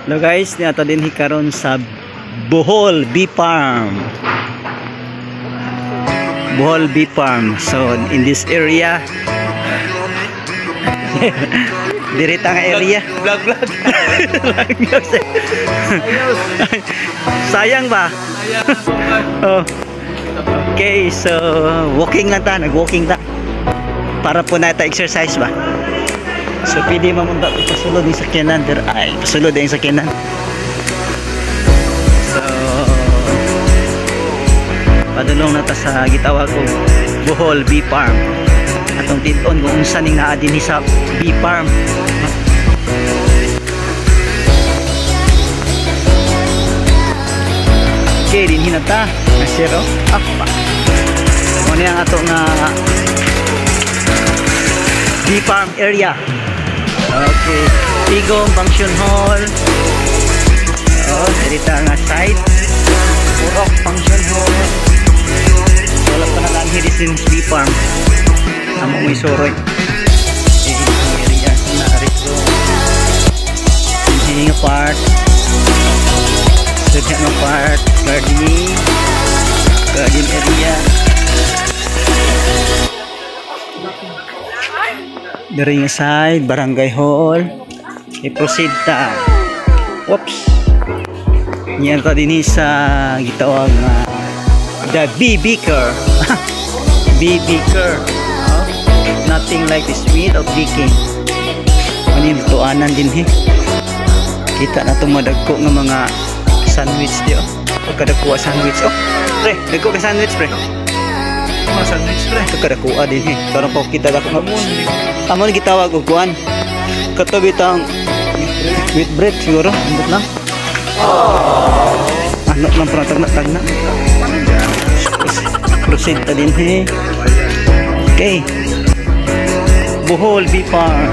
Hello guys, niadto dinhi karon sa Bohol Bee Farm. Bohol Bee Farm. So in this area, diri ta nga area. Vlog, vlog. Sayang ba? Oh. Okay, so walking lang ta, nag-walking ta. Para po na ta exercise ba? So pwede mamunta pasulod yung sakyanan pero ay pasulod yung sakyanan. So padulong na ta sa gitawag og Bohol Bee Farm. Atong tid-on kung unsa ning naa dinhi sa bee farm. Okay, dinhi na ta. Nasiro. Apa. Mo ni ang ato nga bee farm area. Okay, Tigom Function Hall. Oh, dito nga side. Purok Function Hall. Wala pa na lang din bee farm. Amo mo isuroy. Area na rito. Hindi nga part. So, nga part gardening. Garden area. Diri nga side, Barangay Hall. I-proceed ta. Whoops. Niyan ta dinhi sa gitawag nga The Bee Beaker. Bee Beaker. Oh, nothing like the sweet of baking. Ano yung tuanan dinhi? Kita na itong madagko nga mga sandwich di oh. Pagkadakuha sandwich oh. Pre, dagko ka sandwich pre. Mga sandwich pre. Pagkadakuha dinhi. Karon pa kita dako nga. Amo ni gitawag og kuan. Kato bitang wheat bread siguro, ambot lang. Ano lang para tagna-tagna. Proceed ta dinhi. Okay. Bohol Bee Farm.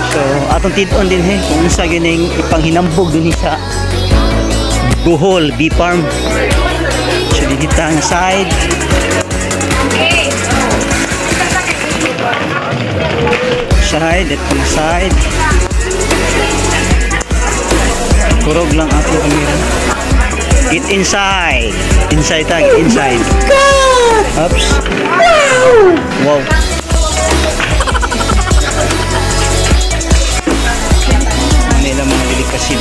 So, atong tid-on dinhi kung unsa gining ipanghinambog dinhi sa Bohol Bee Farm. So dinhi ta nga side. Side, at pang side. Kurog lang ato kamera. Get inside. Inside ta, get inside. Oh, oops. Wow. Manila mga delicacy.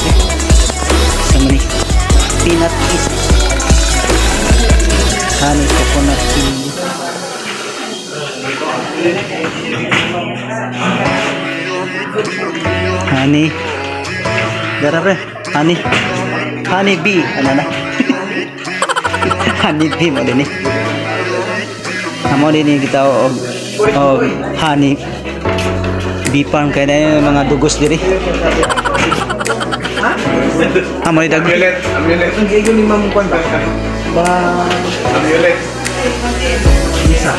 Sa mani peanut is honey coconut tea. Honey. Dara pre, honey. Honey bee, ano na? Honey bee mo din eh. Amo din eh kita og honey bee farm kaya na yung mga dugos diri. Amo ni dag. Amulet, amulet. Ang gigo ni Ma'am Kwan ba? Ba Amulet. Isa.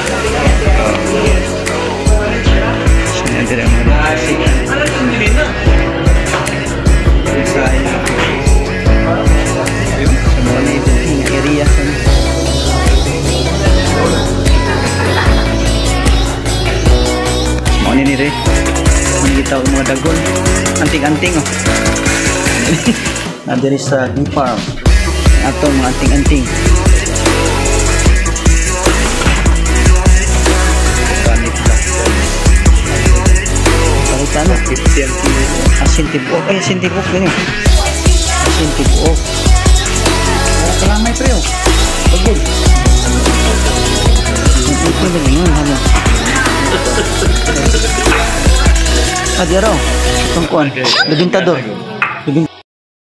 Siya dire mo. Inside. Sa mga ni nga area sa mga ni re. Mga gitawag mga dagon. Anting-anting oh. Nandiri sa bee farm. Ato mga anting-anting. Parita na. 50 ang kilo. Asin tibuok. Ay, asin tibuok ganyan. Asin tibuok. Kalamay pre oh. Pagod. Ito na ganyan. Ano? Ah, di araw. Itong kuwan. Labintador.